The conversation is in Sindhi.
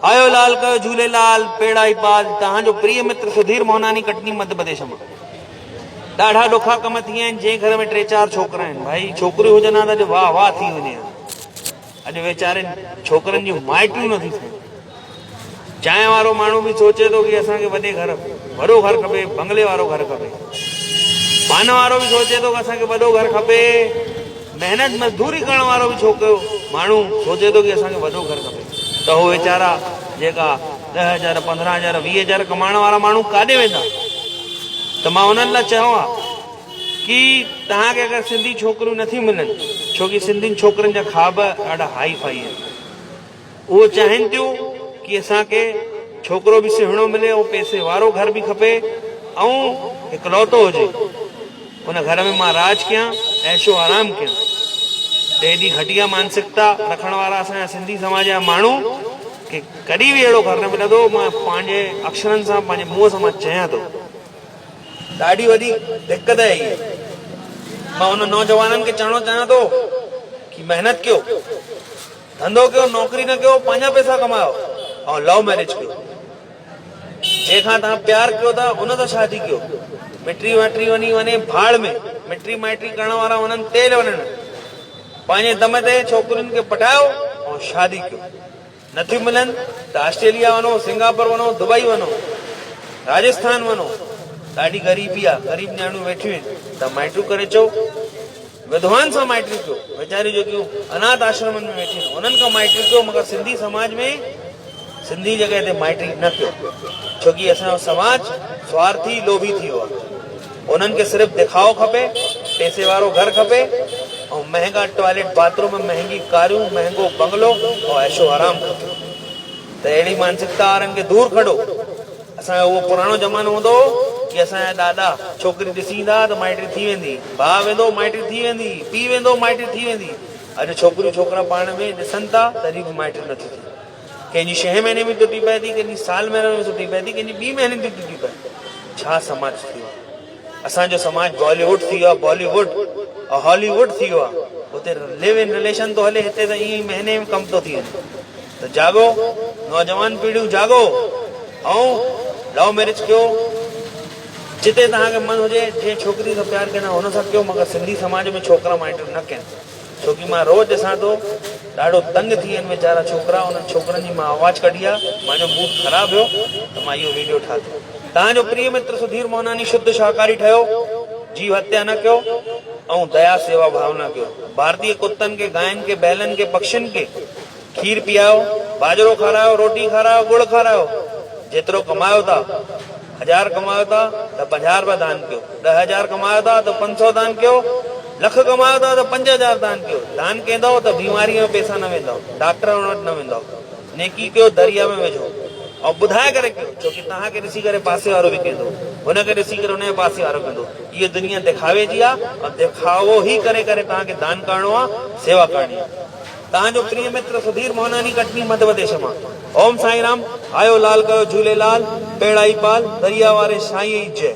آيو لال ڪيو جهوليلال پيڙائي پال توهان جو پريه متر سڌير موهناڻي ڪٽني مڌ پرديش مان. ڏاڍا ڏکا ڪم ٿي ويا آهن جنهن گهر ۾ ٽي چار ڇوڪرا آهن ڀائي ڇوڪريون هجن ها ته اڄ واهه واهه ٿي وڃي ها اڄ ويچارين ڇوڪرن جون مائٽيون نه ٿيون ٿين. چانهه وارو ماڻهو به سوچي ٿو ڪي اسان کي وڏي گهر وڏو گهر کپي بنگلي وارو گهر کپي. پان وارو به سوچي ٿو ڪي اسان کي وڏو گهر کپي. محنت مزدوري ڪرڻ وارو به ڇوڪرو ماڻهو سوچي ٿو ڪي اسان کي وڏو گهر کپي ته هو ويچارا جيڪا 10,000 15,000 20,000 ڪمائڻ وارا ماڻهو ڪاڏي ويندا. ته مان انهن لاء چيو آ ڪي توهان کي اگر سنڌي ڇوڪريون نٿيون ملن ڇو ڪي سنڌين ڇوڪرين جا خواب ڏاڍا هائي فائي آهن. اهو چاهين ٿيون ڪي اسان کي ڇوڪرو به سهڻو ملي ۽ پئسي وارو گهر به کپي ۽ هڪلوتو هجي ان گهر ۾ مان راڄ ڪيان عيش و آرام ڪيان ته ايڏي گهٽيا مانسڪتا رکڻ وارا اسان جا سنڌي سماج جا ماڻهو کي ڪڏهن به اهڙو گهر نه ملندو مان پنهنجي اکشرن سان پنهنجي منهن سان مان چيان ٿو. ڏاڍي وڏي دقت آهي هي. مان انهن نوجوانن کي چوڻو چاهيان ٿو ڪي محنت ڪيو. ڌنڌو ڪيو نوڪري نه ڪيو پنهنجا پئسا ڪمايو ۽ لو ميريج ڪيو جنهن کان توهان پيار ڪيو ٿا ان سان شادي ڪيو مٽي وٽي وڃي وڃي ڀاڙ ۾ مٽي مائٽي ڪرڻ وارا وڃن تيل وڃن پنهنجي دم تي ڇوڪرين کي پٽايو ۽ شادي ڪيو نٿيون ملن ته آسٽريليا وڃو سنگاپور وڃو دبئي وڃو راجسٿان وڃو ڏاڍي غريبي آ غريب نياڻيون ويٺيون آهن ته مائٽيون ڪري چئو وڌوائن سان مائٽيون ڪيو، ويچاريون جيڪيون اناٿ آشرمن ۾ ويٺيون آهن انهن کان مائٽيون ڪيو مگر سنڌي سماج ۾ سنڌي جڳهه تي مائٽي نه ڪيو ڇو ڪي اسان جو سماج سوارٿي لوڀي ٿي ويو آهي انهن کي صرف دکاء کپي پئسي وارو گهر کپي ۽ مهنگا ٽوائليٽ باٿ روم مهنگي ڪاريون مهنگو بنگلو ۽ عيش و آرام کپي ته اهڙي مانسڪتا وارن کي دور ڪڍو. اسان جو اهو پراڻو زمانو هوندو هو ڪي اسان جا ڏاڏا ڇوڪري ڏسي ايندا ها ته مائٽي ٿي ويندي، ڀاء ويندو هو مائٽي ٿي ويندي، پيء ويندو هو مائٽي ٿي ويندي. اڄ ڇوڪريون ڇوڪرا پاڻ ۾ ڏسن ٿا تڏهن به مائٽي نٿي ٿئي. ڪنهن جي ڇهين مهيني ۾ ٽٽي پئي ٿي، ڪنهن جي سال مهيني ۾ ٽٽي پئي ٿي، ڪنهن جي ٻي مهيني تي ٽٽي پئي. ڇا سماج ٿي ويو آهي. اسان جو سماج بالي ووڊ ٿي ويو آهي، بالي ووڊ ۽ هالي ووڊ ٿي ويو آهي. اتي لو ان رليشن ٿو هلي هتي ته ائين ئي مهيني ۾ ڪم ٿو ٿي وڃي. ته جاڳو نوجوان پيڙهيون جاڳو ۽ لو ميرج ڪيو جتي توهان کي من هجي جنهن ڇوڪري سان پيار ڪندا هن سان ڪيو مگر سنڌي سماج ۾ ڇوڪرا مائٽ نه ڪن ڇو ڪي مان روز ڏسان ٿو ڏاڍو تنگ ٿي ويا آهن ويچارا ڇوڪرا انهن ڇوڪرن جي مان آواز ڪڍي آ مانجو موڊ خراب هيو ته مان اهو ويڊيو ٺاتو توهان جو پريه متر سڌير موهناني شڌ شاهڪاري ٺهيو جيو هتيا نه ڪيو ۽ ديا سيوا ڀاونا ڪيو ڀارتي ڪتن کي گائن کي بيلن کي پکشين کي کير پيايو، ٻاجهرو کارايو، روٽي کارايو، ڳڙ کارايو، جيترو ڪمايو ٿا، هزار ڪمايو ٿا ته 50 رپيا دان ڪيو، 10,000 ڪمايو ٿا ته 500 دان ڪيو، لک ڪمايو ٿا ته 5,000 دان ڪيو، دان ڪيندؤ ته بيماريء ۾ پئسا نه ويندؤ، ڊاڪٽرن وٽ نه ويندؤ، نيڪي ڪيو درياء ۾ وجهو ۽ ٻڌائي ڪري ڪيو، ڇو ڪي توهان کي ڏسي ڪري پاسي وارو به ڪيندو، هن کي ڏسي ڪري هن جي پاسي وارو ڪندو، هيء دنيا دکاوي جي آ ۽ دکاوو ئي ڪري ڪري توهان کي دان ڪرڻو آ، سيوا ڪرڻي آ. توهان جو پريه متر سڌير موهناني ڪٽني مڌ پرديش مان. اوم سائين رام آيو لال ڪيو جهوليلال پيڙائي پال دريا واري سائين جي جئه.